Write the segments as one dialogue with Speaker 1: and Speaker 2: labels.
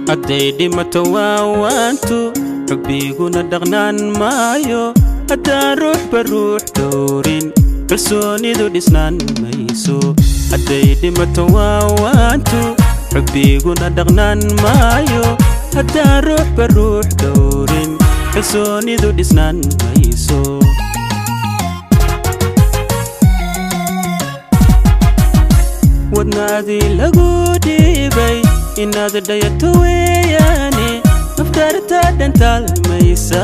Speaker 1: Hadday dhimato waawaantu, xubbiguna dhaqnaan maayo. Haddaan ruuxba ruux dhowrin, kalsoonidu dhisnaan mayso. Hadday dhimato waawaantu, xubbiguna dhaqnaan maayo. Haddaan ruuxba ruux dhowrin, kalsoonidu dhisnaan mayso. Wadnaadii lagu dhiibay inaad dhayato weeyaane, naftaarta dhantaalmaysa,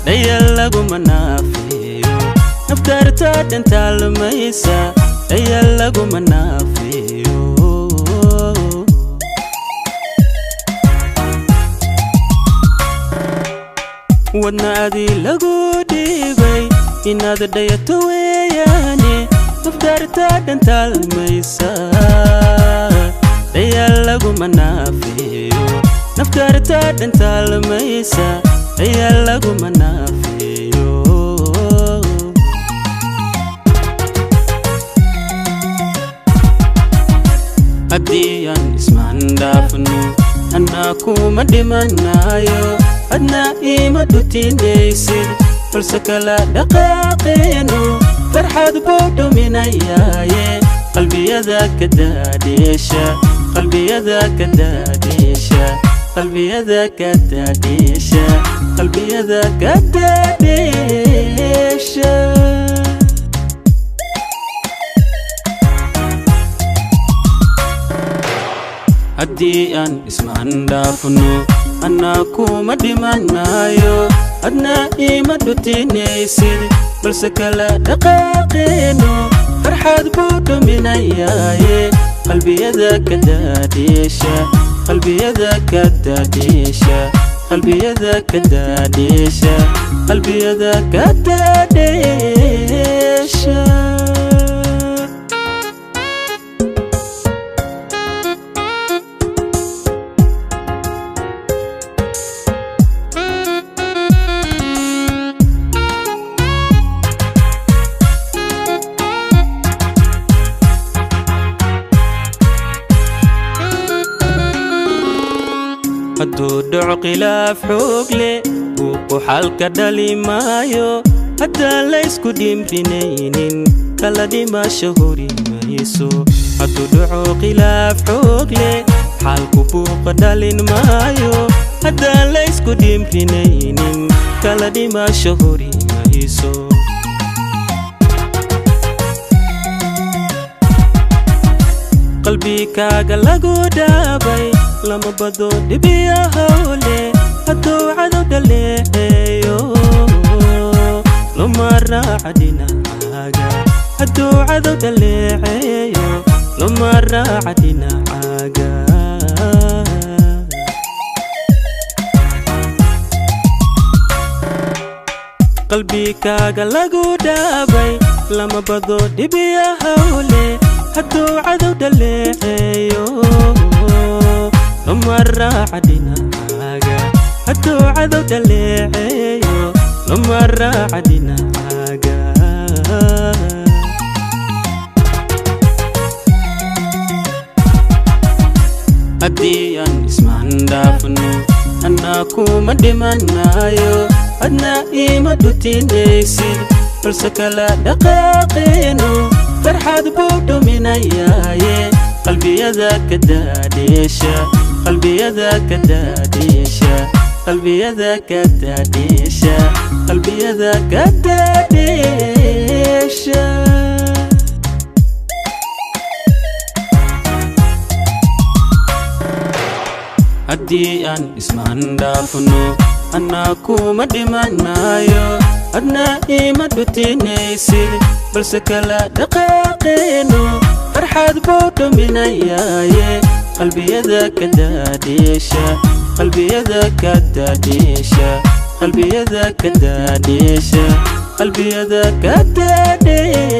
Speaker 1: dhayal laguma naafeeyo. Naftaarta dhantaalmaysa, dhayal laguma naafeeyo. Wadnaadii lagu dhiibay inaad dhayato weeyaane, naftaarta dhantaalmaysa, dhayal laguma naafeeyo. Naftaarta dhantaalmaysa, dhayal laguma naafeeyo. Haddii aan ismaan dhaafno, annaa kuma dhimanayo, adna iima dhutinaysid, balse kala dhaqaaqeenu farxad buu dhuminayaaye. Qalbiyada ka daadheesha, qalbiyada ka daadheesha, qalbiyada ka daadheesha, qalbiyada ka daadheesha. Haddii aan ismaan dhaafno, annaa kuma dhimanayo, adna iima dhutinaysid, balse kala dhaqaaqeenu farxad buu dhuminayaaye. Qalbiyada ka daadheesha, qalbiyada ka daadheesha, qalbiyada ka daadheesha, qalbiyada ka daadheesha. Hadduu dhaco khilaaf xoog leh, buuqu xalka dhali maayo. Haddaan laysku dhimrinaynin, kala dhimasho hori mayso. Hadduu dhaco khilaaf xoog leh, xalku buuqa dhalin maayo. Haddaan laysku dhimrinaynin, kala dhimasho hori mayso. Qalbikaaga lagu dhaabay lama bado dhibiyo hawle. Hadduu cadow dhaleeceeyo, luma raaca dhinacaaga. Hadduu cadow dhaleeceeyo, luma raaca dhinacaaga. Qalbikaaga lagu dhaabay lama bado dhibiyo hawle. Hadduu cadow dhaleeceeyo, luma raaca dhinacaaga. Hadduu cadow dhaleeceeyo, luma raaca dhinacaaga. Haddii aan ismaan dhaafno, annaa kuma dhimanayo, adna iima dhutinaysid, balse kala dhaqaaqeenu farxad buu dhuminayaaye. Qalbiyada ka daadheesha, qalbiyada ka daadheesha, qalbiyada ka daadheesha, qalbiyada ka daadheesha. Haddii aan ismaan dhaafno, annaa kuma dhimanayo, adna iima dhutinaysid, balse kala dhaqaaqeenu farxad buu dhuminayaaye. Qalbiyada ka daadheesha, qalbiyada ka daadheesha, qalbiyada ka daadheesha, qalbiyada ka daadheesha.